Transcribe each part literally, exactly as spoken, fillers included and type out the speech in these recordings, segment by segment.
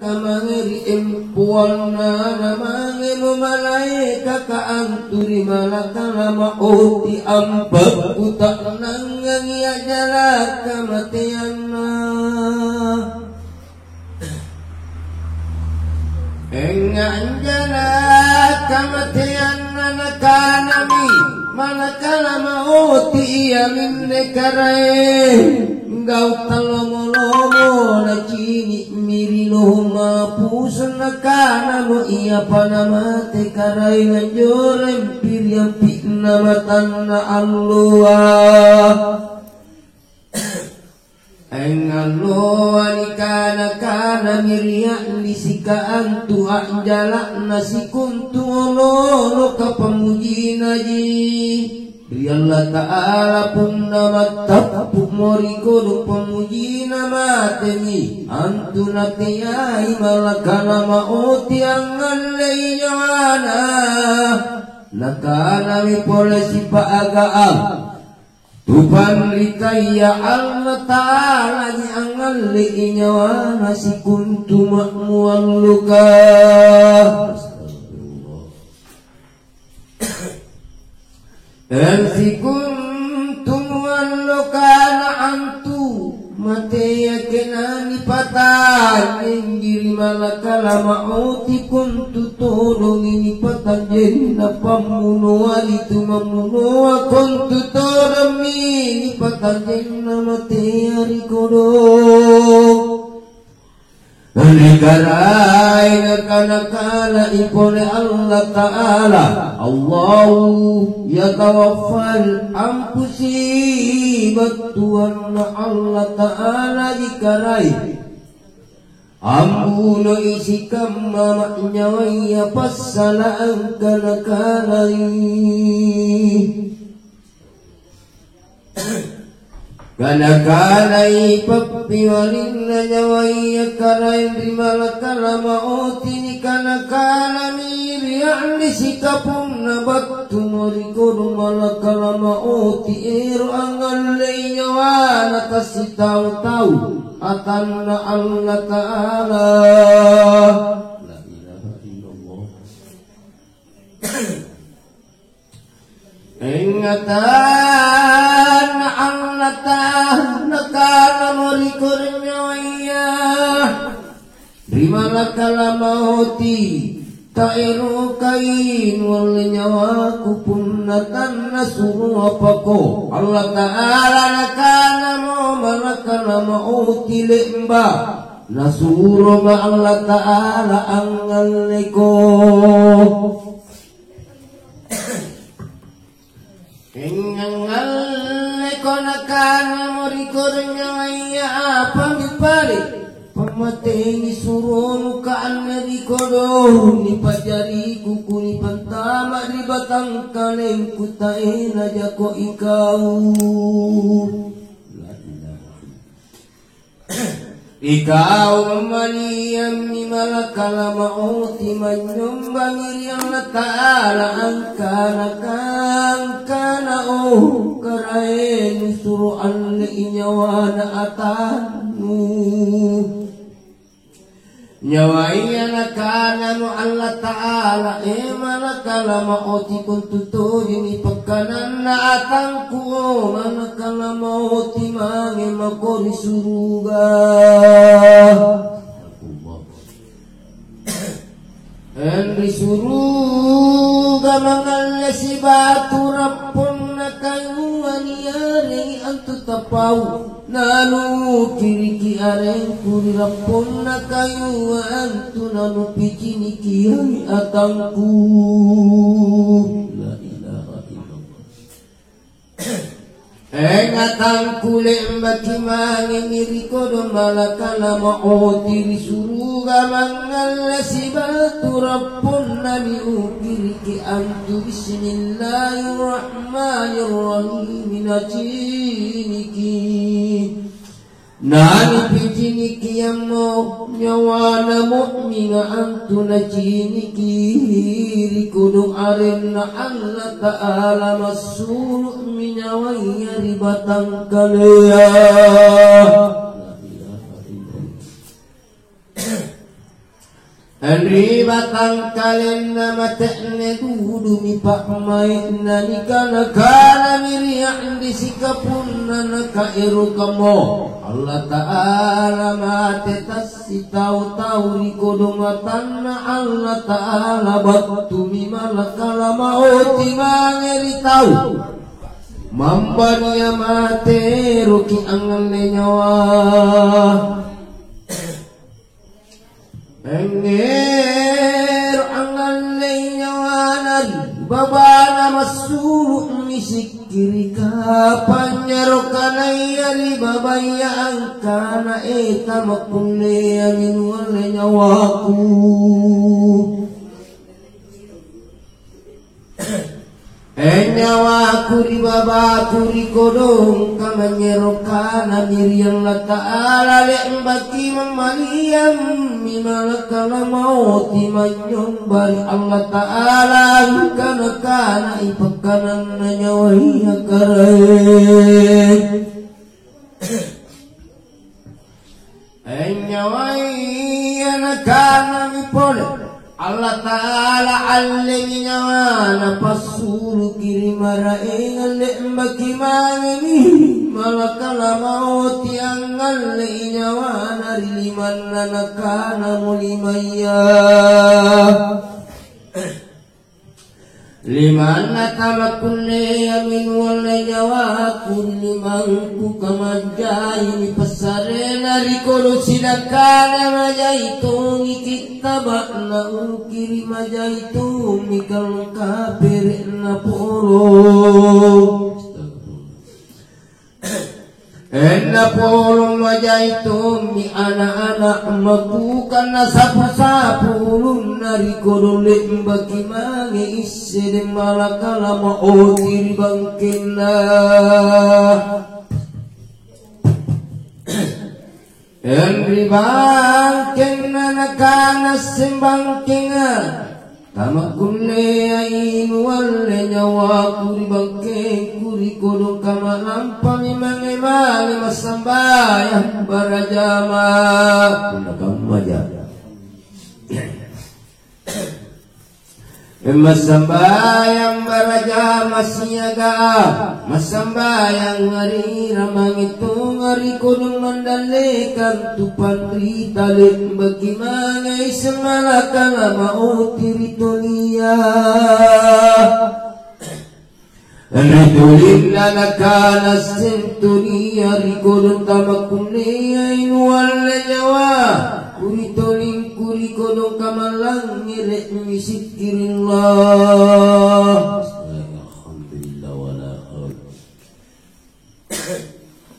Mange ri empoanna, namangemo malaekaka antu ri malakala ma'oti, ampakkuta'nangangi a'jala kamateanna. Enga anjala kamateanna, nakanami malakala ma'oti iaminne Karaeng gau' tallomo-lomo, nacini'mi ri Lauh Mahfuz, nakanamo, "Iapa namate Karaeng anjorempi ri ampi'na matanna alloa?" Engalloa nikana-kanami ri a'lisika antu a'jala'na sikontu olo-olo kapammujinaji. Ri Allata'ala punna mattappu'mo ri kodong pammujina matemi, antu nateai malakala ma'oti angngallei nyawana. Nakanami pole sipa'aga'ang, "Tupanritaya Allata'alaji angngallei nyawana sikontu ma'mualloka." Sikontu mualloka na antu matea kena nipatanjenji ri malakala ma'oti, kontu todongi nipatanjenna pammunoa ri tu mammunoa, kontu todongmi nipatanjenna matea ri kodong. Ri Karaeng nakana-kanai pole Allata'ala, "Allahu yatawaffal anfusi," battuanna Allata'alaji Karaeng ambunoi sikamma ma'nyawaya passala' angkana-kanai. Kana-kanai pappialinna nyawaya Karaeng ri malakala ma'oti, nikana-kanami ri a'lisika punna battumo ri kodong malakala ma'oti, ero' angngallei nyawana tassitau-tau atanna Allata'ala. La ilaha illallah. Ingatang Allata'ala nakanamo ri kodong nyawaya, ri malakala mauti, "Taerokai nualle nyawaku punna tannasuroapako." Allata'ala nakanamo malakala mauti le'ba', "Nasuroma Allata'ala angngalleko." Ingngalleko nakanamo ri kodong nyawaya, "Apami pale? Pammatei suronuka anne ri kodong, nipa'jari kuku nipantama' ri batangkalengku, taena jako ikau." Ikau maliammi malakala mauti manynyombangi ri Allata'ala angkana, angkana, "Oh, Karaeng, nusuro allei nyawana atannu." Nyawaya nakanamo Allata'ala, "E malakala mauti, kontu tojeng nipakkananna atangku, o malakala mauti, mange mako ri suruga." Ri suruga mangngalle sibatu rapponna kayua niarengi antu tapau. Nanukiriki arengku ri rapponna kayua antu, nanupicinikiangi atangku. La ilaha illallah. Engatangku le'baki mangemi ri kodong malakala mauti ri suruga mangngalle sibatu rapponna niukiriki antu, Bismillahirrahmanirrahim, naciniki. Nanipiciniki ammo nyawana mu'minga antu naciniki ri kodong arenna Allata'ala, massulu'mi nyawaya ri batangkalea. Ri batangkalenna mate'ne dudumi pa'mai'na nikana-kanami ri a'disi kapunna nakaerokammo Allata'ala mate tassitau-tau ri kodong matanNa Allata'ala, battumi malakala mauti mange ri tau. Mambania mate eroki angngalle nyawa. Engero angngallei nyawana ri babana, massuru'mi sikkirika, panynyaro kanaya ri babaya angkana, "E, tamakkunneami nualle nyawaku." E nyawaku ri babaku ri kodong, kamanynyero kanami ri Allata'ala, le'baki mammaliammi malakala mauti manynyomba ri Allata'ala, angkana-kanai pakkananna nyawaya Karaeng. E nyawaya nakanami pole, Allata'ala allemi nyawana, passuruki ri maraenga, le'baki mangemi malakala mauti angngallei nyawana ri limanna, nakanamo limaya. Limanna tamakkunneami nualle nyawaku ri limangku, kamajjaimi passarena ri kodong, sidakkana majai tongi kittaba'na uki ri majai tommi kalong kapere'na polo. Enna polo majai tommi ana'-ana' mabuka nasapu-sapu ulunna ri kodong, le'baki mange isse deng malakala mauti ri bangkenna. Enri bangkenna nakana seng bangkenga, "Tamakkunneai nualle nyawaku ri bangkengku ri kodong." Kamma lampami mange-mange massambayang barajama. Punna kammaja. Massambayang barajama siaga massambayang ri ramange tonga ri kodong mandallekang tu panrita, le'baki mange isse malakala mauti ri tolia. Ri tolinna nakana seng tolia ri kodong, "Tamakkunneai nualle nyawa, kuri tolingku ri kodong kamallangngere'mi, zikrillah." Alhamdulillah, wala haula.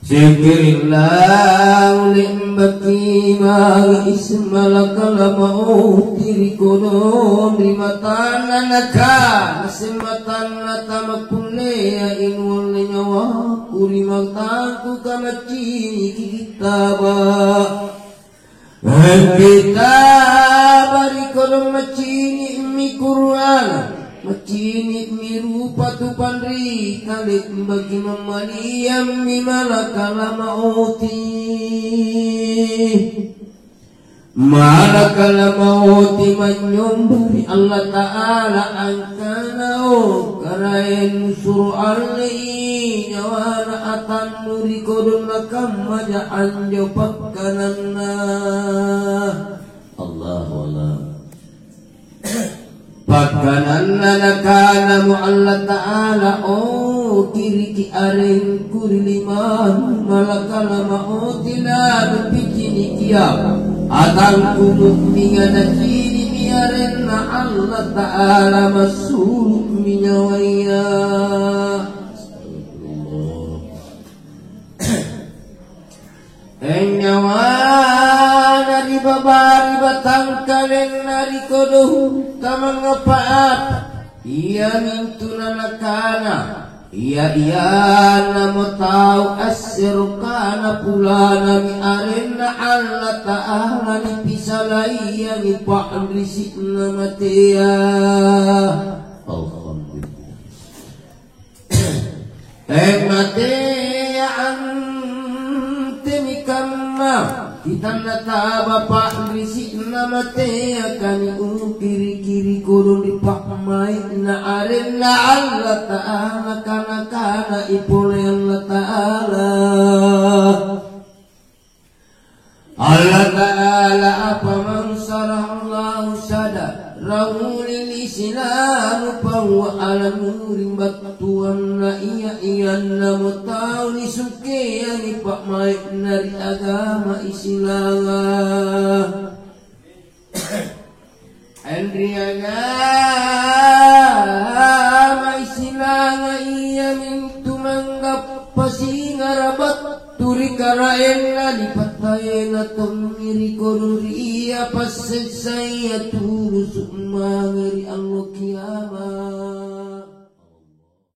Zikrillah, le'baki mange isse malakala mauti ri kodong ri matanna, nakana seng matanna, "Tamakkunneai nualle nyawaku ri matangku, kamacciniki kittaba." Kittaba ri kodong, maccini'mi Qur'an, maccini'mi rupa tu panrita, le'baki mammaliammi malakala mauti. Malakala mauti manynyomba ri Allata'ala angkana, "O Karaeng, suro allei nyawana atannu ri kodong." Nakammaja anjo pakkananna. Allahu Akbar. Pakkananna nakanamo Allata'ala, "O, kiriki arengku ri limannu malakala mauti, nanupiccinikia atangku mu'minga." Nacini'mi arenna Allata'ala, massuru'mi nyawaya. Astagfirullah. Enyawana ri baba-, ri batangkalenna ri kodong tamangngapa-apa, iamintu nanakana, ia-iannamo tau asserokana pulanami arenna Allata'ala, nipisalaiangi pa'risi'na matea. Alhamdulillah. Tematea antemi kamma, Tanna taba pa'risi'na matea kaniukiri-kiri kodong ri pa'mai'na arenna Allata'ala, kana-kanai pole Allata'ala. Allata'ala, "Afaman syarahallahu sadrahu lil Islami fahuwa ala nurin," battuanna ia-iannamo tau nisukeangi pa'mai'na ri agama Islama. Anri agama Islama iamintu manggappa singara' battu ri Karaenna, nipattaena tommi ri kodong ri ia passessaya tulusu' mange ri Allo Kiama'.